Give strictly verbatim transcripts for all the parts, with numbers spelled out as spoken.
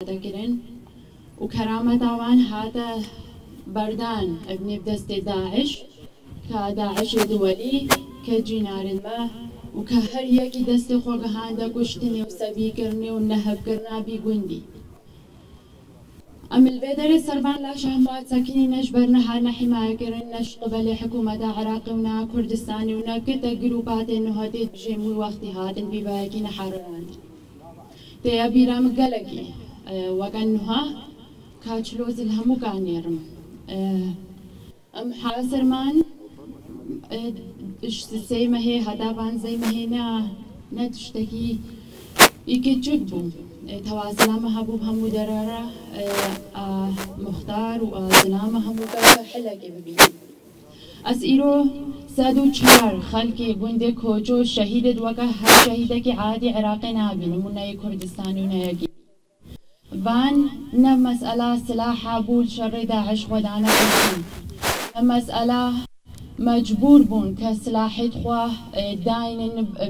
hate kirin û kerameta wan hate berdan ev nêv destê DAIŞ, ka DAIŞê duwelî ke cînarên me û ke her yekî destê xwe gihande kuştinê û sebîkirinê û nehevkirina bî gundî. Em li vê derê serban laş Ehmad Sekinî ne ji ber neharine himayekirin, ne ji qibelê hikûmeta Iraqê û ne a Kurdistanê û ne kite grûpa tê nuha tê dijêm wî wextî hatin bî vayekî neherirandin. Têya bîra min gelekî, e, weke nuha ka çiloz li hemû ka nêrim. E, Em hasir man, e, ji sê mehê heta panzdeh mehê ne, ne tiştekî î kiçik bû. E, tewasila me hebû bi hemû dere re, e, a muxtar û a zilama hemû kesa hilekê bibînin. Ez îro sed û çar xelkê gundê Koço şehîd id weke her şehîdekî adî Iraqê nabînim û ne yê Kurdistanê û ne yekî. Van ne mesela silaha bû li şerê DAIŞ xwe dane kuştin. Ne mesela mecbûr bûn ke silahê xwe, e, daynin, e,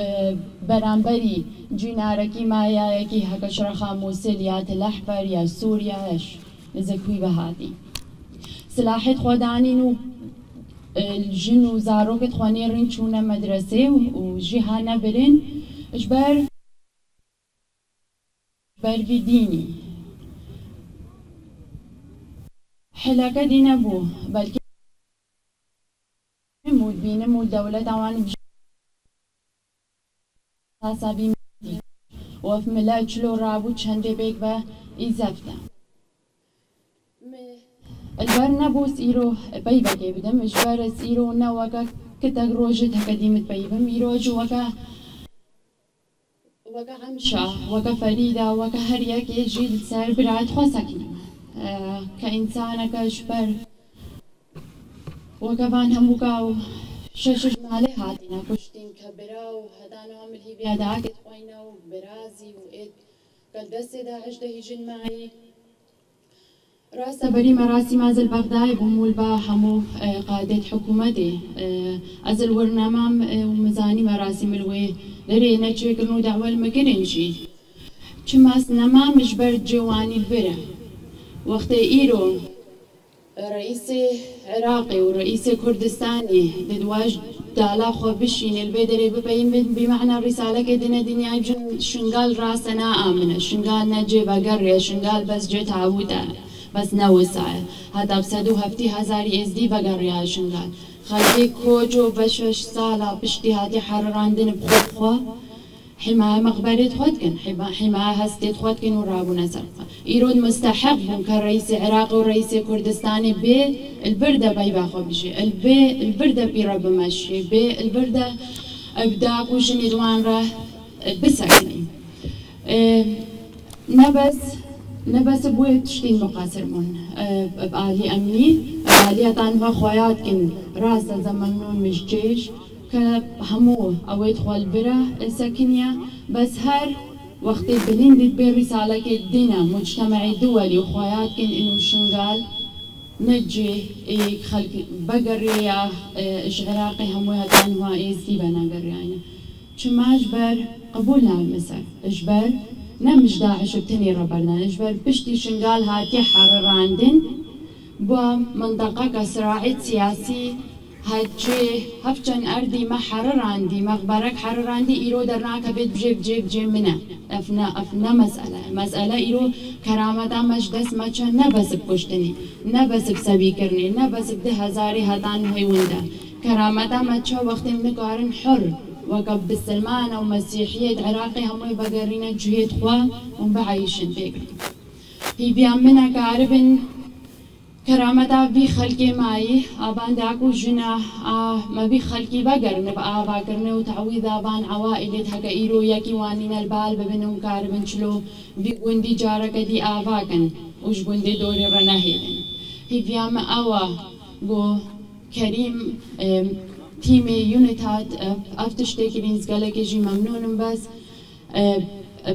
e, beramberî cînarekî ma ya yekî heke şrexa Mûsil ya Til Ehber ya Sûriye ya ş-, nizik wî ve hatî. Silahê xwe danîn û, e, jin û zarokê xwe nêrîn çûne medresê û, û jî hane birin ji ber ber vî dînî. Hileke dî nebû, belkî û dibînim û dewleta wan bi esasabî û ev mile çilo rabû çendê pêk ve î zeft e. Min li ber nebû ez îro peyvekê bidim, ji ber ez îro ne weke kitek rojê teke dî min peyvim, îro ji weke Weke Emşa, weke Ferîda, weke her yekê jî li ser birayê xwe sekinîme. Ke însaneke ji ber weke van hemû ka û şeş ji malê hatine kuştîn, ke bira û heta niha min hîviya dayikê xweyne û bira zî û êd ke li destê DAIŞ de hîjin mayî. Rast e, berî merasîma ez li Bexdayê bûm û li ba hemû, e, qadêt hikûmetê, e, ez li wir nemam, e, û min zanî merasîm li wê derê neçêkirin û dawe li min kirin jî. Çima ez nemam, ji ber cêwanî li vir e. Wextê îro reîsê Iraqê û reîsê Kurdistanê di dua ji dala xwe bişîne, li vê derê bipeyîn, bi, bi mehna rîsalekê dine dinyayê, bijin Şingal rast e, ne amin e. Şingal ne cê vegerê ye, Şingal bes cê tawût e. Bes ne wisa ye. Heta bi sed û heftî hezarî êzdî vegeriyaye Şingal. Xelkê Koço ve şeş sala piştî hatiye herirandin bi xwe bi xwe. Hîmaye mexberê xwe dikin, hîma-, hîmaye hestê xwe dikin û rabûne ser xwe. Îro musteheq bûn ke reîsê Iraqê û reîsê Kurdistanê bê li vir de peyva xwe bijî, li bê li vir de pîre bimeşî, bê li vir de bi dak û jinê di wan re bisekinî. E, ne bes, ne bes bi wê tiştên muqasir bûn. E, bi alî emnî, bi alî heta niha xweya dikin, rast ez e memnûn min ji cêj, ke hemû ewê xwe li vir e sekiniye, bes her wextê bilind dibê rîsalekê dine, muctemeê duwelî û xweya dikin û Şingal ne cê ê xelk vegeriya, e, ji Iraqê hemû heta niha êzdî ve negeriyayne. Çima ji ber qebûl nabime ser, ji ber ne min ji DAIŞ bi tenê re berdane, ji ber piştî Şingal hatiye herirandin, bû minteqeke siraît siyasî, hevçê, hevçend erdî me herirandî, mexberek herirandî, îro dernakeve bê cê, cê, cê min e. Ev ne, ev ne mesele ye. Mesele îro kerameta me ji dest me çe ne bes bi kuştinê, ne bes bi sebîkirinê, ne bes bi du hezarî heta nihê winda. Kerameta me çe wextê em nikarin hur, weke bisilmana û mesîhiyê di Iraqê hemû vegerîne cihê xwe û bieyîşin pêk re. Hîviya min e karibin kerameta vî xelkê mayî, a van dayik û jina, a me vî xelkî vegerin bi avakirinê û tewîda van ewaîlê di heke îro yekî wan nîne li bal bibin û karibin çilo vî gundî careke dî ava kin û ji gundê dorê re nehêlin. Hîviya min ew e ku Kerîm, e, tîmê Unitat, e, ev tiştê kirîn, ez gelekê jî memnûn im, bes, e, e,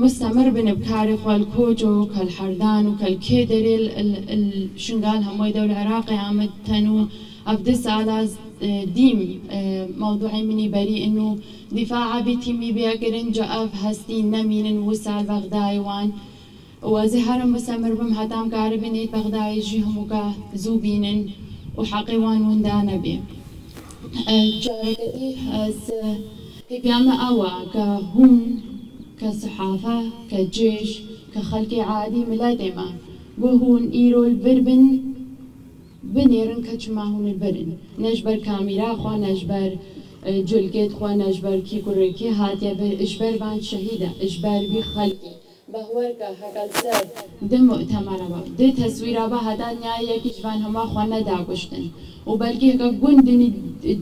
mustemir bin bi karê xwe li Koço, ke li Herdan û ke li kê derê li, li, li Şingal hemû dewle Iraqê Amed ten û Ev du sala, e, dîm, e, mewdûê min î berî ino dîfaa bi tîmî bê kirin, ca ev hestî nemînin wisa li Bexdayê wan. Û ez ê herim bi semir bim heta em karibin êt Bexdayê jî hemûka zû bînin û heqê wan winda nebê. E, careke dî ez, e, hêviya me ew e ke hûn, ke sihafe, ke cêj, ke xelkê adî miletê me, ku hûn îro li vir bin, binêrin ke çima hûn li vir in. Ne ji ber kamîra xwe, ne ji ber, e, cilkêt xwe, ne ji ber kî kurê kê hatiye vir, ji ber van şehîd e, ji ber vî xelkê. Behwer ke heke li ser di mu'temera be, di teswîra be heta nihayê yekî ji van hema xwe neda kuştin. Û belkî heke gundinî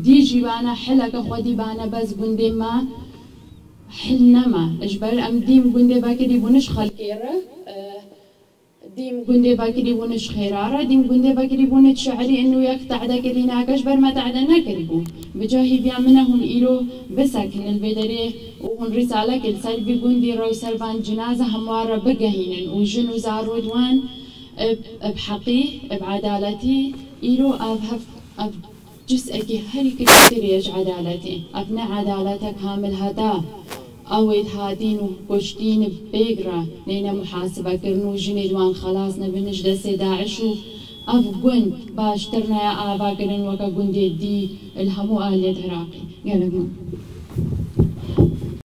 dî jî bana hileke xwedî bana bes gundê me hil nema. Ji ber em dîm gundê vekirî bûne ji xelkê re, e, dîm gundê vekirî bûne ji xêra re, dîm gundê vekirî bûne ji şehrî ino yek tehde kirînake ji ber me tehde nekiribû. Bi ca hêviya min e hûn îro bisekinin vê derê û hûn rîsalekê li ser vî gundî re û ser van cinaze hemûa re bigehînin û jin û zarokên wan bi, bi heqî, bi edaletî îro ev hev, ev ciz'ekî herî girîngtir e ji edaletê. Ev ne edaletek hamil heta ew êd hatîn û kuştîn bêg re neyne muhasibekirin û jinê di wan xelas nebin ji destê DAIŞ û ev gund baştir neye avakirin weke gundê dî li hemû aliyêt Iraqê. Gelek min.